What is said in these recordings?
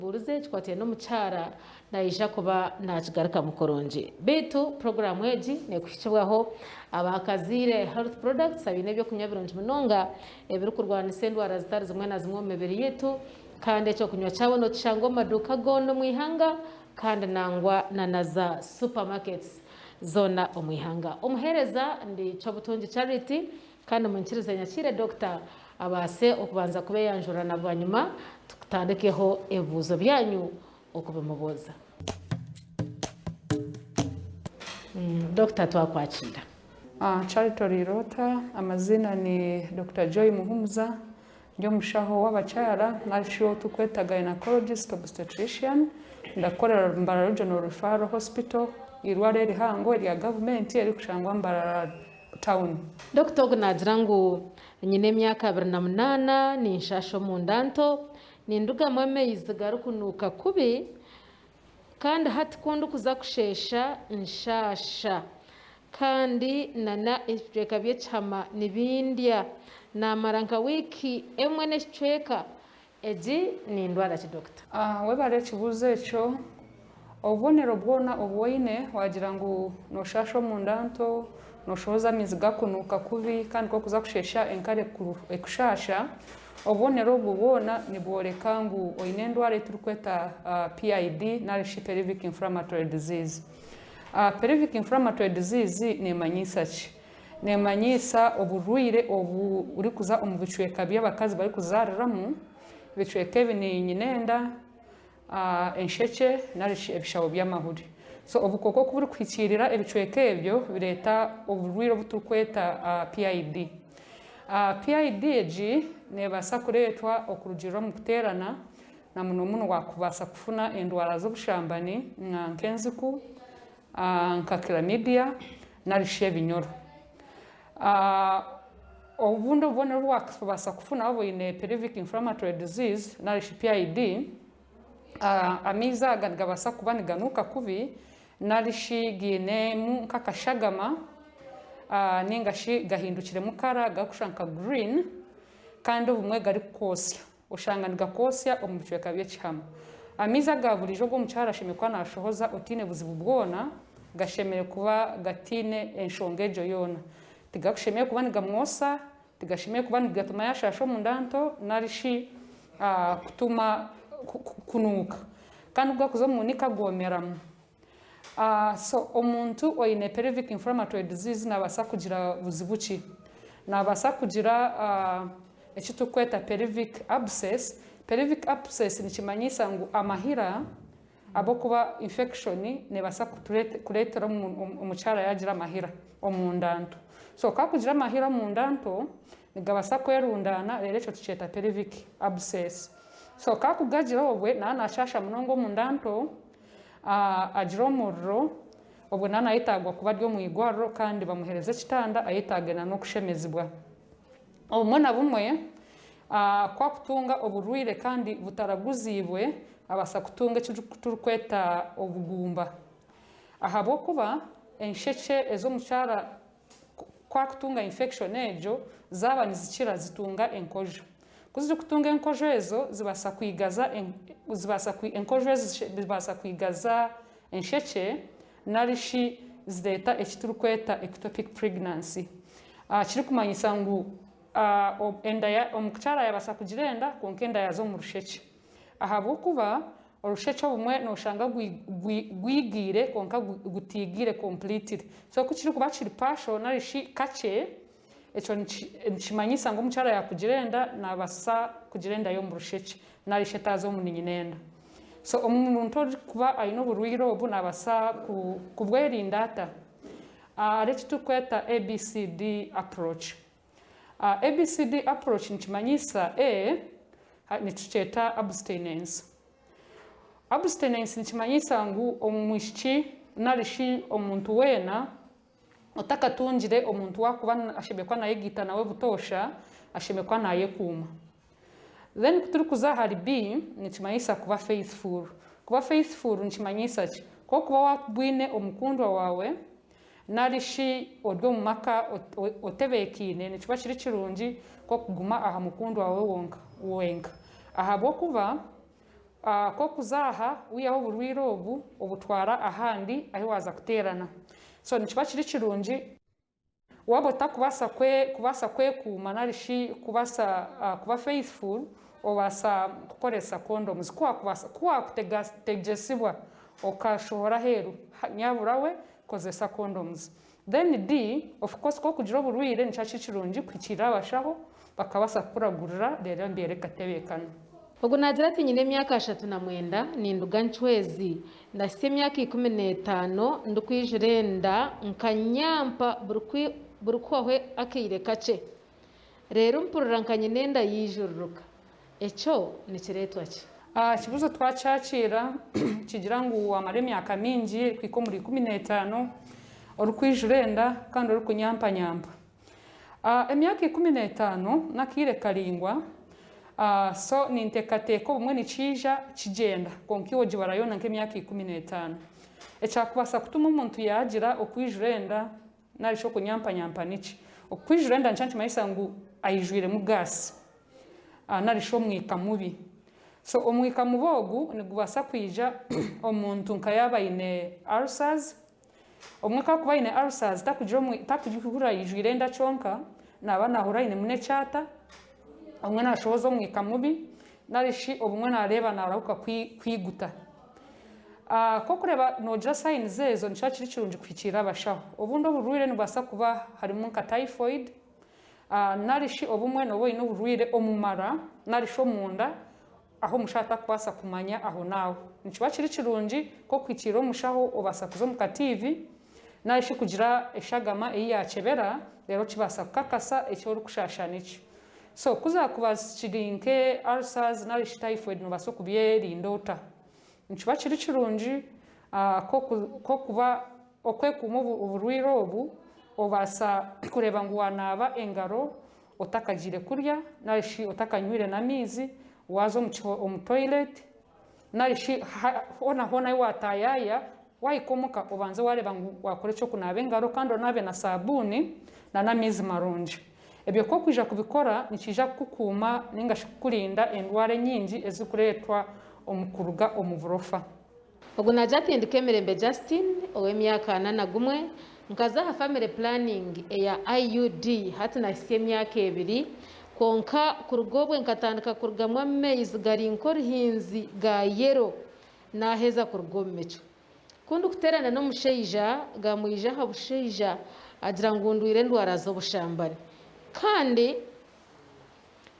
Buurize ekikwataine n'omukyara naija kuba nakigarukamu kurungi. Beitu puroguraamu egi nekuhikibwaho aba Kazaire Health Products abaine ebyokunywa birungi munonga ebirikurwanisa endwara zitari zimwe na zimwe omu mibiri yaitu kandi ekyokunywa kyabo nokishanga omu maduuka goona omu ihanga kandi nangwa na na za supermarkets zoona omu ihanga. Omuheereza ndi Kyobutungi Charity Kandi munyikirize nyakiire Dokita abaase okubanza kubeyanjura na bwanyima tutandikeho ebibuuzo byanyu okubimubuuza. Dokita twakwakiira. Charity Oriirota, Amaziina ni Dokita Joy Muhumuza, ndi omushaho w'abakyara nari shi ou turikweta Gynaecologist Obstetrician, ndakorera Mbarara Regional Referral Hospital, eirwariro erihango erya gavumenti erikushangwa Mbarara Town. Dokita ogu naagira ngu nyine emyaka 28, ninshaasha omunda nto, nindugamu amaizi garikunuuka kubi kandi hati ku ndikuza kusheesha nshaasha kandi nana ebicweka by'ekihama nibindya. Naamara nka wiiki emwe n'ekicweka. Egi ni ndwara ki dokita? Webare ekibuuzo ekyo. Obubonero bwona obu oine waagira ngu nooshaasha omunda nto, nooshohoza amaizi gakunuuka kubi kandi ku orikuza kusheesha enkari ekushaasha, obubonero obwo bwona nibworeka ngu oine endwara ei turikweta PID nari shi Pelvic Inflammatory Disease. Pelvic Inflammatory Disease neemanyiisa ki? Neemanyiisa oburwaire oburikuza omu bicweka by'abakazi barikuzaariramu. Ebicweka ebi ni nyinenda, enshekye nari shi ebishaho by'amahuri. So obukooko ku burikuhikiirira ebicweka ebyo bireeta oburwaire obu turikweta PID. PID egi neebaasa kureetwa okurugiirira omu kuteerana na muno muno waakubaasa kufuna endwara z'obushambani nk'enziku, nka chlamydia nari shi ebinyoro. Obundi obubonero obu waakubaasa kufuna waaba oine pelvic inflammatory disease nari shi PID, amaizi aga nigabaasa kuba niganuuka kubi nari shi gainemu nk'akashagama ninga shi gahindukiremu kara garikushusha nka green kandi obumwe garikukwotsya. Oshanga nigakwosya omu bicweka by'ekihama. Amaizi aga buriijo agu omukyara ashemereire kuba naashohoza otaine buzibu bwona gashemereire kuba gataine enshonga egyo yoona. Tigakushemereire kuba nigamwosa, tigashemereire kuba nigatuma yaashaasha omunda nto nari shi kutuma kunuuka. Kandi ku gakuza omu nika goomeramu. So omuntu oine pelvic inflammatory disease nabaasa kugira buzibu ki? Nabaasa kugira eki turikweta pelvic abscess. Pelvic abscess nikimanyisa ngu amahira ahabw'okuba infection nebaasa kureetera omukyara yaagira amahira omunda nto. So ku arikugira amahira omunda nto, nigabaasa kwerundaana reero ekyo tukyeta pelvic abscess. So ku arikugagira obwe naaba naashaasha munonga omunda nto, Agira omuriro, obwo naaba nayetaagwa kuba ari omu irwariro kandi bamuheereza ekitanda ayetaage na n'okushemezibwa. Obumwe na bumwe ku akutunga oburwaire kandi butaraguziibwe abaasa kutunga eki turikweta obugumba ahabw'okuba enshekye ez'omukyara Ku akutunga infection egyo, zaaba nizikira zitunga enkojo. Ku zirikutunga enkojo ezo zibaasa kwigaza zibaasa enkojo ezo zibaasa kwigaza enshekye nari shi zireeta eki turikweta ectopic pregnancy. Kirikumanyisa ngu enda omukyara yaabaasa kugira enda kwonka enda yaaza omu rushekye. Ahabw'okuba orushekye obumwe noshanga rwigiire kwonka gutiigiire completely. So ku kirikuba kiri partial nari shi kakye, ekyo nikimanyisa ngu omukyara yaakugira enda naabaasa kugira enda y'omu rushekye nari shi etaaza omu nyinenda. So omuntu orikuba aine oburwaire obu naabaasa kubwerinda ata? Hariho eki turikweta ABCD approach. ABCD approach nikimanyisa A nitukyeta abstinence. Abstinence nikimanyisa ngu omwishiki nari shi omuntu weena otakatungire omuntu wakuba ashemereire kuba nayegaita nawe butoosha ashemereire kuba nayekuuma. Then ku turikuza ahari B nikimanyisa kuba faithful. Kuba faithful nikimanyisa ki? Ku orikuba wabwine omukundwa waawe Nari shi ori omu maka otebeekaine, nikiba kiri kirungi nk'okuguma aha mukundwa waawe wenka. Ahabw'okuba Ku okuza aha wihaho oburwaire obu obutwara ahandi ahi waaza kuteerana. So nikiba kiri kirungi waaba otakubaasa kubaasa kwekuuma nari shi kubaasa kuba faithful obaasa kukoresa condoms. Ku waakubaasa ku waakuteegyesibwa okashohora aheeru nyabura we kozesa condoms. Then D, of course ku okugira oburwaire nikiba kiri kirungi kuhikiirira abashaho bakabaasa kukuragurira reero embeera ekatebeekana. Ogu naagira ati, Nyine emyaka 39, ninduga Ncwezi. Ndahitsya emyaka 15 ndikwijura enda nkanyampa buri kuhwaho akaire kakye. Reero mpurira nka nyine enda yaijururuka. Ekyo nikireetwa ki? Ekibuuzo twakyakiira nikigira ngu wamara emyaka mingi erikuhika omuri 15 orikwijura enda kandi orikunyampanyampa. Emyaka 15 n'akaire karaingwa so ninteekateeka obumwe nikiija kigyenda kwonka iwe ogibara yoona nk'emyaka 15. Ekyakubaasa kutuma omuntu yaagira okwijura enda nari shi okunyampanyampa niki? Okwijura enda nikyo nikimanyisa ngu aijwiremu gaasi nari shi omwika mubi. So omwika mubi ogu nigubaasa kwija omuntu nka yaaba aine ulcers, Obumwe ku arikuba aine ulcers takuhurira aijwire enda kyonka, naaba naahurira ainemu n'ekyata, obumwe naashohoza omwika mubi nari shi obumwe naareeba naarahuka kwiguta. Ku orikureeba noogira signs ezo nikiba kiri kirungi kuhikiirira abashaho. Obundi oburwaire nibubaasa kuba harimu nka typhoid nari shi obumwe nooba oine oburwaire omu mara nari shi omunda ahu omushaho atakubaasa kumanya ahonaaho. Nikiba kiri kirungi nk'okuhikiirira omushaho obaasa kuza omu katiivi nari shi kugira eshagama ei yaakyebera reero kibaasa kukakasa eki orikushaasha niki. So ku zaakuba kiri nke ulcers nari shi typhoid noobaasa okubyerinda ota? Nikiba kiri kirungi nk'okuba okwekuuma oburwaire obu obaasa kureeba ngu waanaaba engaro otakagiire kurya nari shi otakanywire n'amaizi, waaza omu toilet nari shi hoona hoona ahu waataayaaya, waahika omuka obanze waareeba ngu waakora eky'okunaaba engaro kandi onaabe na saabuuni n'amaizi marungi. Ebyo ku orikwija kubikora nikiija kukukuuma nainga shi kukurinda endwara enyingi ezirikureetwa omu kuruga omu burofa. Ogu naagira ati, Ndi Kemirembe Justine ow'emyaka 41, nkaza aha family planning eya IUD hati nahitsya emyaka ebiri, kwonka kuruga obwe nkatandika kurugamu amaizi gari nk'oruhinzi ga yellow naheza kuruga omu micwe. Ku ndikuteerana n'omushaija gamwija aha bushaija agira ngu ndwaire endwara z'obushambani kandi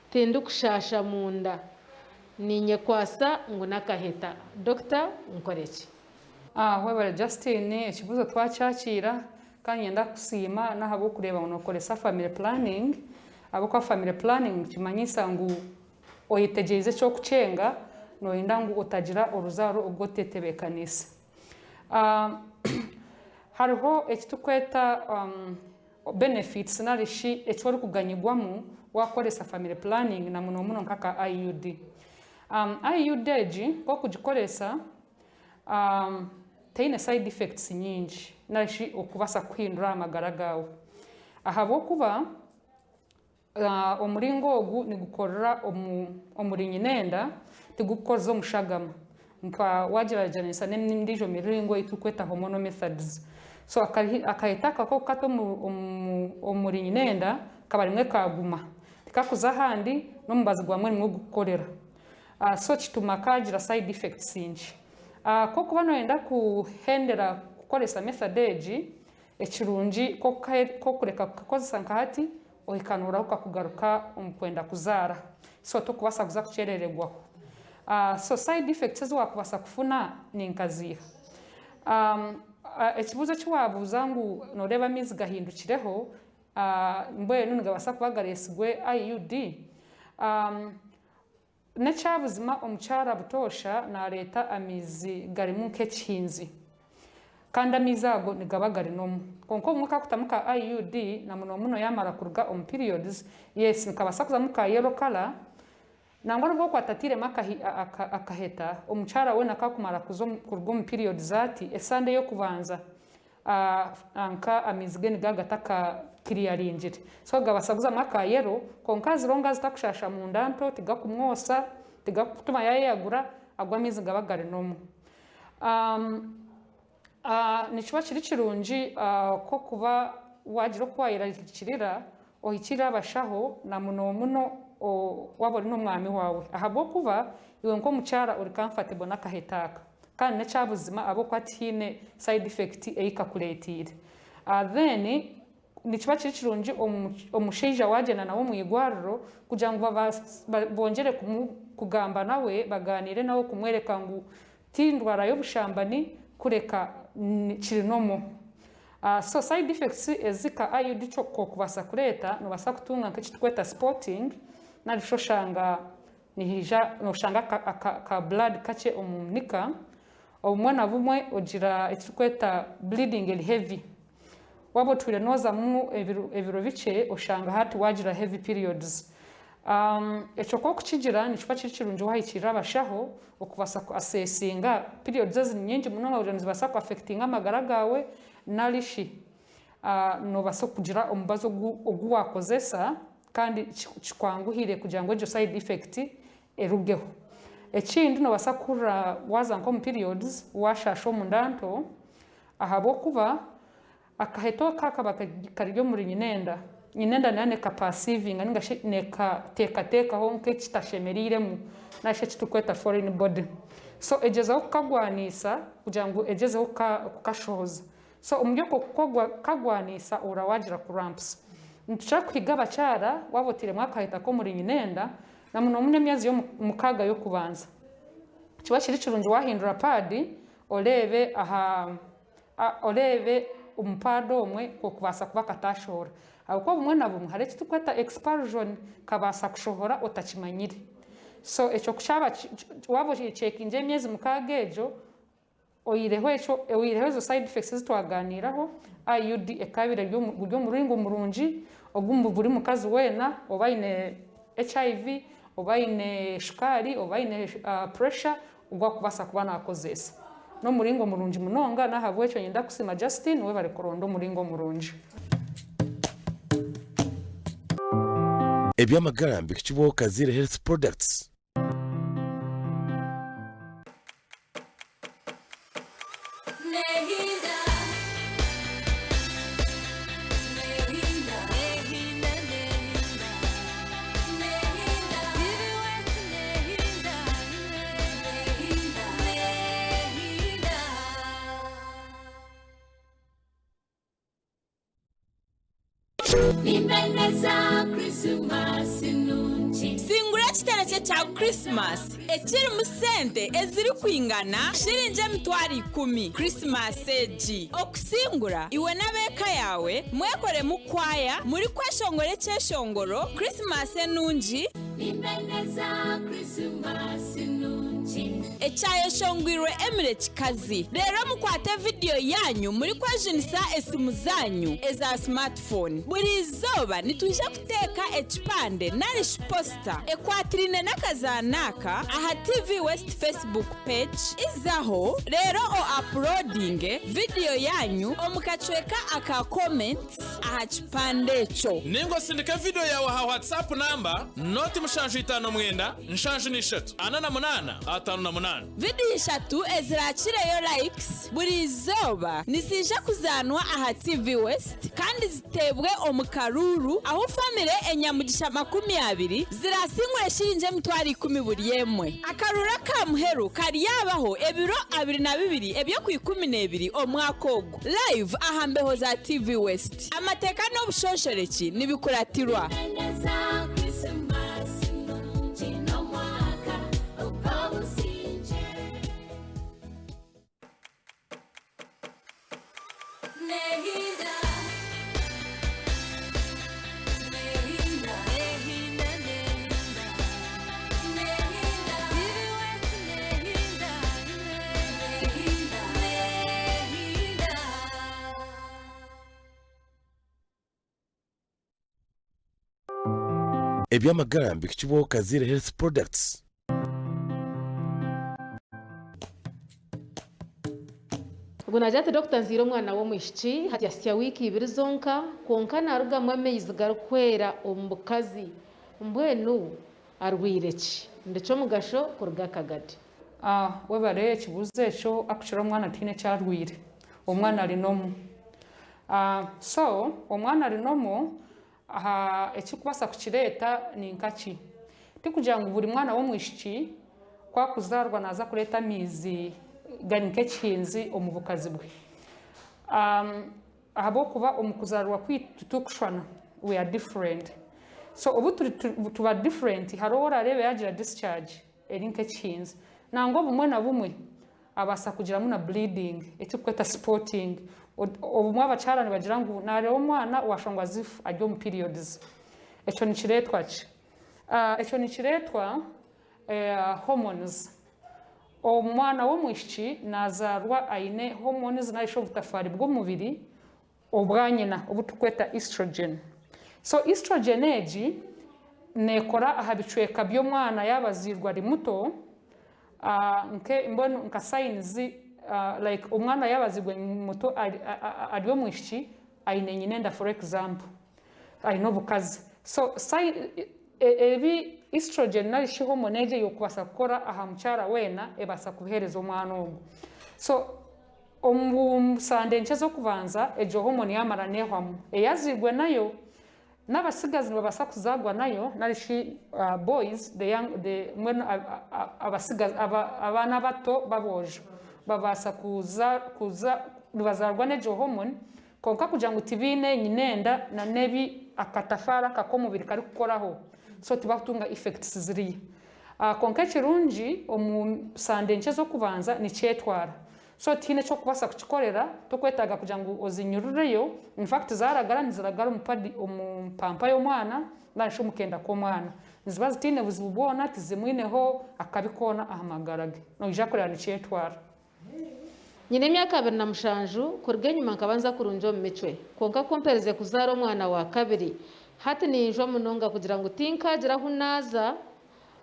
Tindikushaasha munda. Ninyekwasa ngu n'akaheta. Dokita, nkore ki? Webare Justine, ekibuuzo twakyakiira kandi niinyenda kukusiima n'ahabw'okureeba ngu nookoresa family planning ahabw'okuba family planning nikimanyisa ngu oyetegyereize eky'okukyenga nooyenda ngu otagira oruzaaro ogu otetebeekaniise. Hariho eki turikweta benefits nari shi eki orikuganyirwamu waakoresa family planning na muno muno nk'aka IUD. IUD egi ku orikugikoresa teine side effects nyingi nari shi okubaasa kukuhindura aha magara gaawe ahabw'okuba Omuringo ogu nigukorera omuri nyinenda, tigurikukoreza omu shagama nka waagyeragyeranisa n'endiijo miringo ei turikweta hormonal methods. So akaheta aka k'okukata omuri nyinenda kaba rimwe kaaguma, tikakuza ahandi n'omubazi gwamwe nimwo gurikukorera. So kituma kaagira side effects nkye. Ku orikuba nooyenda kuhendera kukoresa method egi, Ekirungi k'okureka kukakozesa nka hati, ohika noorahuka kugaruka omu kwenda kuzaara. So tokubaasa kuza kukyerererwaho. So side effects ezi waakubaasa kufuna ni nka ziiha? Ekibuuzo eki waabuuza ngu nooreeba amaizi gahindukireho, mbwenu nigabaasa kuba gareetsirwe IUD? N'ekyabuzima omukyara butoosha naareeta amaizi garimu nk'ekihinzi kandi amaizi ago nigaba gari n'omu. Kwonka obumwe kakutamu ka IUD na munomuno yaamara kuruga omu periods, yes nikabaasa kuzamu ka yellow colour nangwa n'obu okuba atatairemu akaheta, omukyara weena ku akumara kuruga omu periods ati, esande ey'okubanza nka amaizi ge nigaba gatakakiriyaringire so gabaasa kuzamu aka yellow kwonka as long as takushaasha munda nto, tigakumwosa, tigakutuma yayeyagura. Ago amaizi nigaba gari normal. Nikiba kiri kirungi nk'okuba waagira oku waayerarikirira ohikire abashaho na muno muno waaba ori n'omwami waawe ahabw'okuba iwe nk'omukyara ori comfortable n'akaheta aka kandi n'ekya buzima ahabw'okuba tihaine side effect ei kakureeteire. Then nikiba kiri kirungi omushaija waagyenda nawe omu irwariro kugira ngu bongyere kugamba nawe bagaaniire nawe kumworeka ngu ti ndwara y'obushambani kureka kiri normal. So side effects ezi ka IUD kokubaasa kureeta noobaasa kutunga nk'eki turikweta spotting nari shi oshanga nihaija noshanga ka blood kakye omu nika, obumwe na bumwe ogira eki turikweta bleeding eri heavy. Waaba otwire noozamu ebiro bikye oshanga hati waagira heavy periods. Ekyo ku orikukigira nikiba kiri kirungi waahikirira abashaho okubaasa ku assessinga periods ezi ni nyingi munonga kugira ngu nizibaasa ku affectinga amagara gaawe nari shi noobaasa kugira omubazi ogu waakozesa kandi kikwanguhire kugira ngu egyo side effect erugeho. Ekindi noobaasa kuhurira waaza nk'omu periods waashaasha omunda nto ahabw'okuba akaheto aka kakaba kari omuri nyinenda, nyinenda nayo neekaperceivinga ninga shi neekateekateekaho nk'ekitashemereiremu nari shi eki turikweta foreign body. So egyezaho kukagwaniisa kugira ngu egyezeho kukashohoza. So omuri okwo kukagwaniisa ohurira waagira cramps. Nitukira kuhiga abakyara waaba oteiremu akaheta k'omuri nyinenda na muno muno emyezi 6 y'okubanza. Kiba kiri kirungi waahindura pad oreebe aha oreebe omu pad omwe okubaasa kuba katashohora ahabw'okuba obumwe na bumwe hariho eki turikweta expulsion kabaasa kushohora otakimanyire. So ekyo kukyaba waaba ocheckingire emyezi 6 egyo oyihireho ekyo oyihireho ezo side effects ezi twagaaniiraho, IUD ekabaire guri omuringo murungi ogu buri mukazi weena oba aine HIV, oba aine shukaari, oba aine pressure ogu akubaasa kuba naakozesa. N'omuringo murungi munonga n'ahabw'ekyo niinyenda kusiima Justine webare kuronda omuringo murungi. Eby'amagara mbihikibwaho Kaziire Health Products. Nehinda, nehinda, nehinda, nehinda, nehinda, nehinda, nehinda, nehinda. Nimbeneza Christmas nungi. Singura ekiterekye kya Krisimasi ekirimu sente ezirikwingana shiringi 100,000 Krisimasi egi. Okusingura, iwe n'ab'eka yaawe mwekoremu kwaya murikweshongora ekyeshongoro Krisimasi enungi, Nimbeneza Christmas nungi. Ekyayeshongwirwe Emily Kikazi. Reero mukwate vidiyo yaanyu murikwejunisa esimu zaanyu eza smartphone. Buri izooba nitwija kuteeka ekipande nari shi posita ekwatiraine n'akazaano aka aha TV West Facebook page. Izaho reero o uploadinge vidiyo yaanyu omu kacweka aka comments aha kipande ekyo. Ninga osindike vidiyo yaawe aha WhatsApp namba 0 759 73 48 58. Vidiyo ishatu ezirakireyo likes buri izooba niziija kuzaanwa aha TV West kandi ziteebwe omu karuuru ahu famire enyamugisha 20 zirasingura shiringi 100,000 buri emwe. Akaruuru aka muheru karyabaho ebiro 22 eby'oku12 omwaka ogu live aha mbeho za TV West. Amateeka n'obushonshorekye nibikuratirwa. Nimbeneza Christmas nungi n'omwaka ogw'obusinge. Nehinda, nehinda, nehinda, nehinda, nehinda, nehinda, nehinda, nehinda. Eby'amagara mbihikibwaho Kaziire Health Products. Ubwo nagira ati, "Dr, nziire omwana w'omwishiki hati yasya wiiki 2 zonka, kwonka narugamu amaizi garikwera omu bukazi. Mbwenu arwire ki? Ndi ky'omugasho kuruga Kagadi." Webare ekibuuzo ekyo akukira omwana tihaine eki arwaire omwana ari normal so omwana ari normal ekirikubaasa kukireeta ni nkaki tikugira ngu buri mwana w'omwishiki ku akuzaarwa naaza kureeta amaizi gari nk'ekihinzi omu bukazi bwe ahabw'okuba omu kuzaarwa kwaitu titurikushushana we are different so obu tuba different hariho ou orareebe yaagira discharge eri nk'ekihinzi nangwa obumwe na bumwe abaasa kugiramu na bleeding ekirikweta spotting obumwe abakyara nibagira ngu nareeba omwana washangwa as if ari omu periods ekyo nikireetwa ki? Ekyo nikireetwa hormones omwana w'omwishiki nazaarwa aine hormones narishi obutafaari bw'omubiri obwa nyina obu turikweta estrogen so estrogen egi neekora aha bicweka by'omwana yaaba azairwe ari muto mbwenu nka signs like omwana yaaba azairwe muto ari omwishiki aine nyina enda for example aine obukazi so ebi estrogen narishi hormone egi ey'okubaasa kukora aha mukyara weena ebaasa kubiheereza omwana ogwo so omu sande nkye ez'okubanza egyo hormone yaamara neehwamu eyazairwe nayo n'abatsigazi nibabaasa kuzaarwa nayo narishi boys the young the mbwenu abatsigazi abaana abato b'aboojo babaasa kuza kuza nibazaarwa n'egyo hormone kwonka kugira ngu tibaine nyina enda na n'ebi akatafaari aka k'omubiri karikukoraho so tibakutunga effects ziriya kwonka ekirungi omu sande nkye ez'okubanza nikyetwara so tihaine ekyokubaasa kukikorera tokwetaaga kugira ngu ozinyurureyo infact zaragara niziragara omu pad omu mpampa y'omwana narishi omu kenda k'omwana niziba zitaine buzibu bwona tizimwineho akabi koona aha magara ge noija kureeba nikyetwara. Nyine emyaka 27, kuruga enyima nkaba nza kurungi omu micwe kwonka ku mperize kuzaara omwana wa kabiri hati ninjwa munonga kugira ngu tinkaagira ahu naaza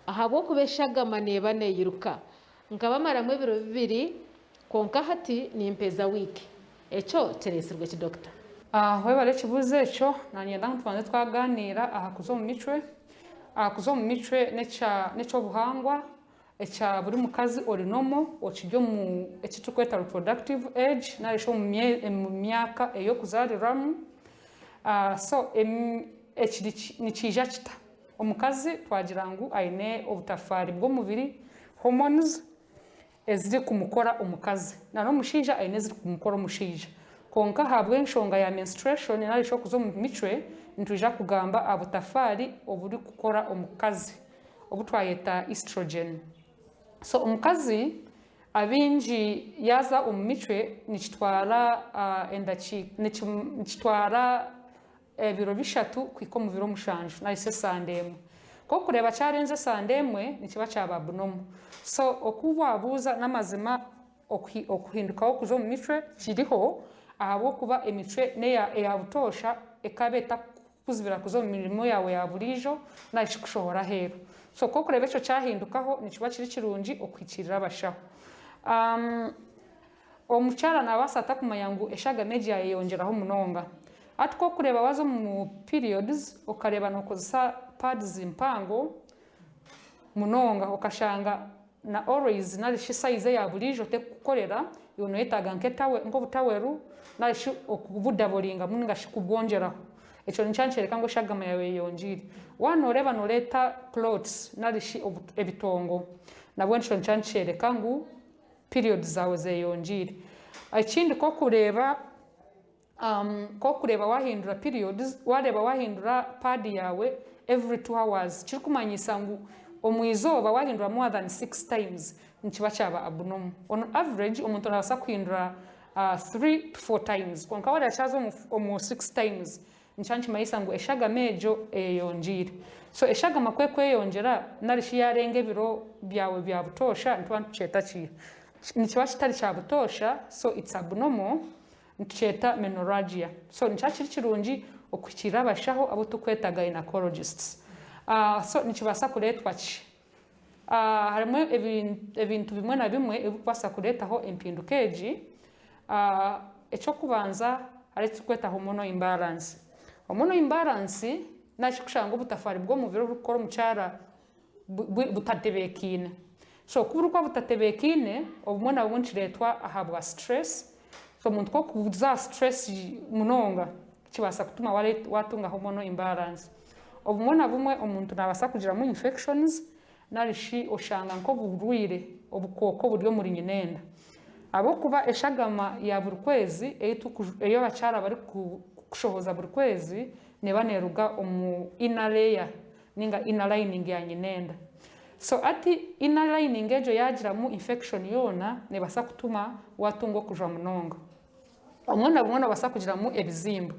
ahabw'okuba eshagama neeba neeyiruka. Nkaba maramu ebiro bibiri kwonka hati nimpeza wiiki. Ekyo kireetsirwe ki dokita? Webare ekibuuzo ekyo, nanyenda ngu tubanze twagaaniira aha kuza omu micwe. Kuza omu micwe n'eky'obuhangwa ekya buri mukazi ori normal okiri omu eki turikweta reproductive age narishi omu myaka ey'okuzaariramu. So eki nikiija kita? Omukazi twagira ngu aine obutafaari bw'omubiri hormones ezirikumukora omukazi na n'omushaija aine ezirikumukora omushaija. Kwonka ahabw'enshonga ya menstruation narishi okuza omu micwe nitwija kugamba aha butafaari oburikukora omukazi obu twayeta estrogen. So omukazi abaingi yaaza omu micwe nikitwara nikitwara ebiro 3 kuhika omu biro 7 narishi esande emwe. Ku orikureeba kyarenza esande emwe nikiba kyaba abnormal. So oku waabuuza n'amazima okuhindukaho kuza omu micwe kiriho ahabw'okuba emicwe eya butoosha ekaba etakukuzibira kuza omu mirimo yaawe ya buriijo narishi kushohora aheeru. So ku orikureeba ekyo kyahindukaho nikiba kiri kirungi okuhikiirira abashaho. Omukyara naabaasa ata kumanya ngu eshagama egi yaayeyongyeraho munonga? Hati ku orikureeba waaza omu periods okareeba nookozesa pads mpango munonga okashanga na always narishi size eya buriijo terikukukorera iwe noyetaaga nk'obutaweru narishi okubudaboringamu ningashi kubwongyeraho. Ekyo nikyo nikyoreka ngu eshagama yaawe eyeyongiire. Waaba nooreeba nooreeta clots narishi ebitongo nabwo ekyo nikyo nikyoreka ngu periods zaawe zeyongiire. Ekindi ku orikureeba ku orikureeba waahindura periods waareeba waahindura pad yaawe every 2 hours kirikumanyisa ngu omu izooba waahindura more than 6 times nikiba kyaba abnormal. On average omuntu naabaasa kuhindura 3 to 4 times kwonka waareeba kyaza omu 6 times nikyo nikimanyisa ngu eshagama egyo eyeyongiire. So eshagama ku ekweyongyera narishi yaarenga ebiro byawe bya butoosha nituba nitukyeta ki? Nikiba kitari kya butoosha so it's abnormal nitukyeta menorrhagia. So nikyo kiri kirungi okuhikiirira abashaho abu turikweta gynecologists. So nikibaasa kureetwa ki? Harimu ebintu bimwe na bimwe ebirikubaasa kureetaho empinduka egi. Eky'okubanza hariho eki turikweta hormonal imbalance. Hormonal imbalance naki kushanga obutafaari bw'omubiri oburikukora omukyara butatebeekaine. So ku burikuba butatebeekaine, obumwe na bumwe nikireetwa ahabwa stress. So omuntu ku orikuza aha stress munonga, kibaasa kutuma waatunga hormonal imbalance. Obumwe na bumwe omuntu naabaasa kugiramu infections nari shi oshanga nk'oburwaire, obukooko buri omuri nyinenda. Ahabw'okuba eshagama ya buri kwezi ei abakyara barikushohoza buri kwezi neeba neeruga omu inner layer ninga inner lining ya nyinenda. So hati inner lining egyo yagiramu infection yoona nebaasa kutuma watunga okujwa munonga. Obumwe na bumwe nobaasa kugiramu ebizimba.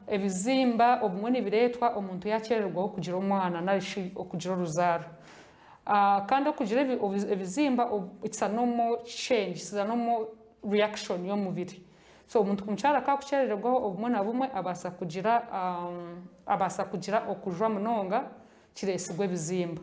Ebizimba obumwe nibireetwa omuntu yakyerererwaho kugira omwana narishi okugira oruzaaro. Kandi okugira ebizimba it's a normal change, it's a normal reaction y'omubiri. So omuntu omukyara ku akukyerererwaho obumwe na bumwe abaasa kugira abaasa kugira okujwa munonga kireetsirwe ebizimba.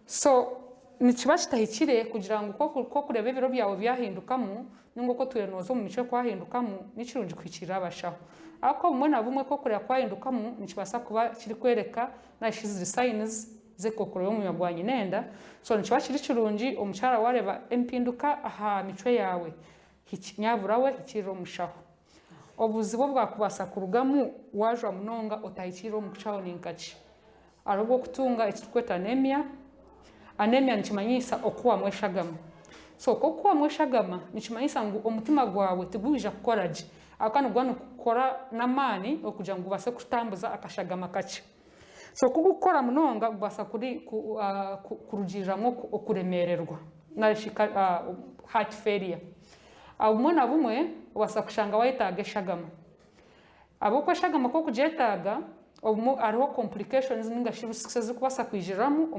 So nikiba kitahikire kugira ngu ku orikureeba ebiro byawe byahindukamu ninga oku otwire nooza omu micwe kwahindukamu, ni kirungi kuhikiirira abashaho. Ahabw'okuba obumwe na bumwe ku orikureeba kwahindukamu nikibaasa kuba kirikworeka nari shi ziri signs z'ekookoro y'omumywa gwa nyinenda. So nikiba kiri kirungi omukyara waareeba empinduka aha micwe yaawe, Nyabura we hikiirira omushaho. Obuzibu obwakubaasa kurugamu waajwa munonga otahikiirira omu kushaho ni nka ki? Hariho obw'okutunga eki turikweta anemia. Anemia nikimanyiisa okuhwamu eshagama. So ku orikuhwamu eshagama nikimanyisa ngu omutima gwawe tigwija kukora gye ahabw'okuba niguba nigukora n'amaani okugira ngu gubaase kutambuza akashagama kakye. So ku gukukora munonga gubaasa kurugiiriramu okuremeererwa nari shi heart failure. Obumwe na bumwe obaasa kushanga wayetaaga eshagama. Ahabw'okuba eshagama ku orikugyetaaga, obumwe hariho complications ninga shi risks ezirikubaasa kwijiriramu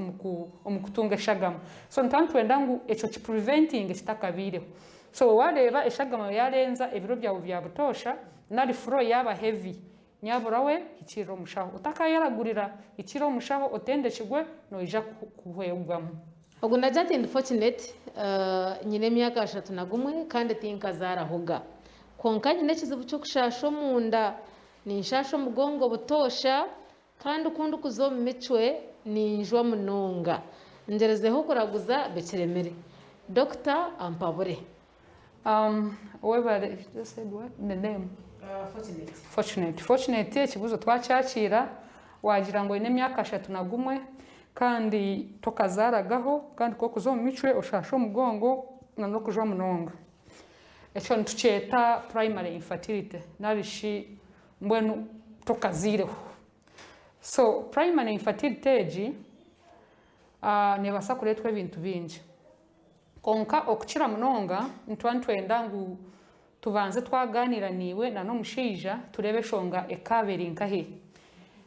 omu kutunga eshagama. So nituba nitwenda ngu ekyo ki preventinge kitakabaireho. So waareeba eshagama yaarenza ebiro byawe bya butoosha nari flow yaaba heavy, Nyabura we, hikiirira omushaho. Otakayeragurira, hikiira omushaho otendekirwe, noija kuhwegwamu. Ogu nagira ati ndi Fortunate, nyine emyaka 31 kandi tinkazaarahoga. Kwonka nyine ekizibu ky'okushaasha omunda. Ninshaasha omugongo butoosha kandi ku ndikuza omu micwe ninjwa munonga. Ngyerezeho kuraguza bikiremire. Dokita ampabure. Webare, you just said what? The name? Fortunate. Fortunate. Fortunate ekibuuzo twakyakiira waagira ngu oine emyaka 31 kandi tokazaaragaho kandi ku orikuza omu micwe oshaasha omugongo n'okujwa munonga. Ekyo nitukyeta primary infertility nari shi mbwenu tokazaireho. So primary infertility egi neebaasa kureetwa ebintu bingi. Kwonka okukira munonga nituba nitwenda ngu tubanze twagaaniira naiwe na n'omushaija tureebe eshonga ekaaba eri nkahi.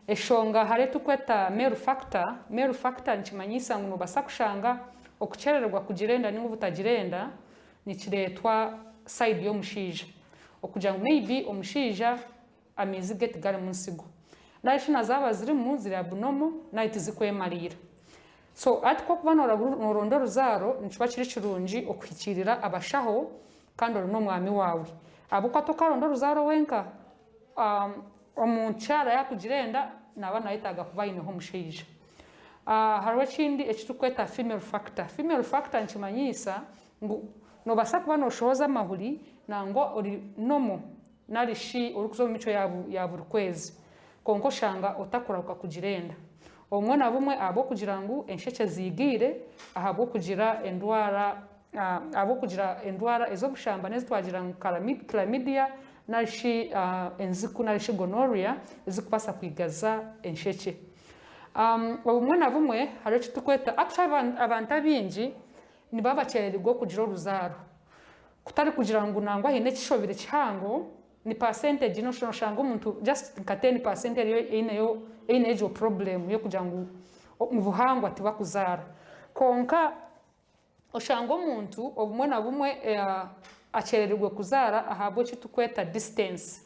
Eshonga hariho ei turikweta male factor, male factor nikimanyisa ngu noobaasa kushanga okukyerererwa kugira enda ninga obutagira enda nikireetwa sayidi y'omushaija. Okugira ngu maybe omushaija amaizi ge tigarimu nsigo nari shi na zaaba zirimu ziri abnormal nari tizikwemariira. So hati ku orikuba noronda oruzaaro nikiba kiri kirungi okuhikiirira abashaho kandi ori n'omwami waawe ahabw'okuba tokaronda oruzaaro wenka. Omukyara yaakugira enda naaba nayetaaga kuba aineho omushaija. Hariho ekindi eki turikweta female factor. Female factor nikimanyiisa ngu noobaasa kuba nooshohoza amahuri nangwa ori normal nari shi orikuza omu micwe ya buri kwezi, kwonka oshanga otakurahuka kugira enda. Obumwe na bumwe ahabw'okugira ngu enshekye ziigiire, ahabw'okugira endwara ahabw'okugira endwara ez'obushamba n'ezi twagira ngu chlamydia nari shi enziku nari shi gonorrhea ezirikubaasa kwigaza enshekye. Obumwe na bumwe hariho eki turikweta actually abantu abaingi nibaba bakyerererwa okugira oruzaaro. Kutari kugira ngu nangwa haine ekishobire kihango, ni percentage noshanga omuntu just nka 10% eriyo eineyo eine egyo problem y'okugira ngu omu buhangwa tibakuzaara. Kwonka oshanga omuntu obumwe na bumwe akyerererwe kuzaara ahabw'eki turikweta distance.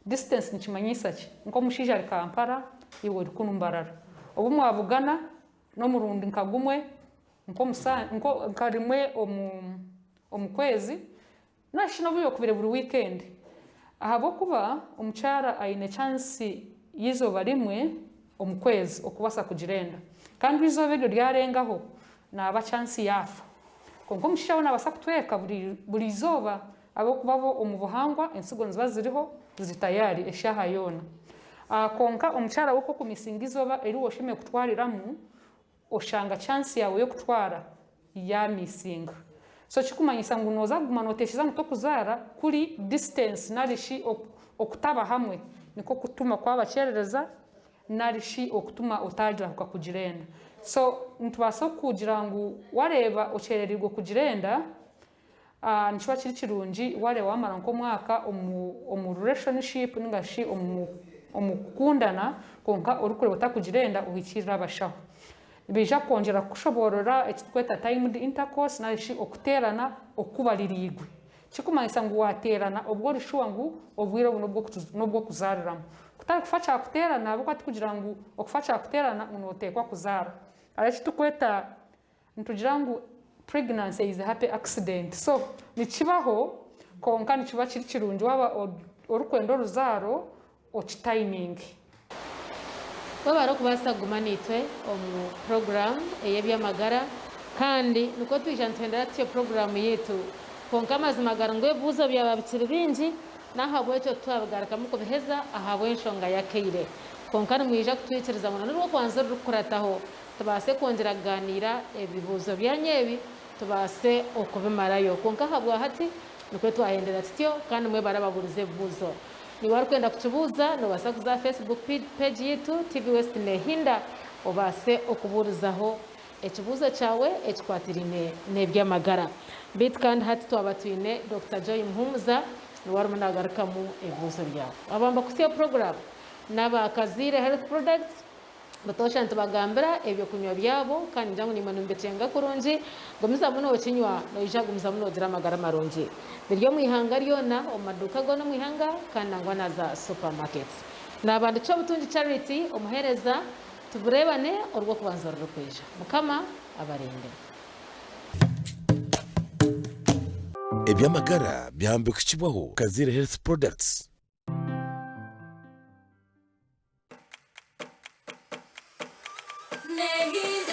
Distance nikimanyisa ki? Nk'omushaija ari Kampala, iwe ori kunu Mbarara. Obu mwabugana n'omurundi nka gumwe nka rimwe omu kwezi nari shi n'obu yokubire buri wiikendi. Ahabw'okuba omukyara aine chance y'eizooba rimwe omu kwezi okubaasa kugira enda. Kandi eizooba eryo ryarengaho, Naaba chance yaafa. Kwonka omushaija we naabaasa kutweka buri buri izooba ahabw'okuba bo omu buhangwa ensigo niziba ziriho ziri tayari eshaaha yoona. Kwonka omukyara we ku okumisinga eizooba eri oshemereire kutwariramu, oshanga chance yaawe y'okutwara yaamisinga. So ekirikumanyisa ngu nooza kuguma nootekyereza ngu tokuzaara kuri distance nari shi okutaba hamwe nikwo kutuma kwabakyerereza nari shi okutuma otagirahuka kugira enda. So nitubaasa kugira ngu wareeba okyerereirwe kugira enda, nikiba kiri kirungi wareeba wamara nk'omwaka omu omu relationship ninga shi omu omu kukundana kwonka orikureeba otakugira enda ohikiirire abashaho. Nibaija kwongyera kukushoboorora eki turikweta timed intercourse nari shi okuteerana okubaririirwe. Kirikumanyisa ngu waateerana obwo ori shuwa ngu obwire obu n'obw'okuzaariramu. Kutari kufa kyakuteerana ahabw'okuba tikugira ngu okufa kyakuteerana ngu nooteekwa kuzaara. Hariho eki turikweta nitugira ngu pregnancy is a happy accident. So nikibaho kwonka nikiba kiri kirungi waaba orikwenda oruzaaro okitayiminge. Webare okubaasa kuguma naitwe omu puroguraamu ey'eby'amagara kandi nikwo twija nituhendera tutyo puroguraamu yaitu. Kwonka amazima gari ngu ebibuuzo byaba bikiri bingi n'ahabw'ekyo titwabigarukamu kubiheza ahabw'enshonga y'akaire. Kwonka nimwija kutwikiriza ngu na n'orw'okubanza orurikukurataho tubaase kwongyera kugaaniira ebibuuzo byanyu ebi tubaase okubimarayo. Kwonka ahabwa hati nikwo twahendera tutyo kandi mwebare ababuurize ebibuuzo. Niiwe arikwenda kukibuuza, noobaasa kuza aha Facebook page yaitu TV West Nehinda obaase okubuurizaho ekibuuzo kyawe ekikwatiraine n'eby'amagara. Beitu kandi hati twaba twine Dokita Joy Muhumuza niwe arimu naagarukamu ebibuuzo byawe. Wabamba kuhitsya puroguraamu n'aba Kazaire Health Products. Butoosha nitubagambira eby'okunywa byabo, kandi ningira ngu naimwe nimubikyenga kurungi. Gumizamu nookinywa, noija kugumizamu noogira amagara marungi. Biri omu ihanga ryona, omu maduuka goona omu ihanga, kandi nangwa na za supermarkets. Naaba ndi Kyobutungi Charity, omuheereza. Tubureebane orw'okubanza orurikwija. Mukama abarinde. Eby'amagara byambikukibwaho Kazaire Health Products. Nehinda.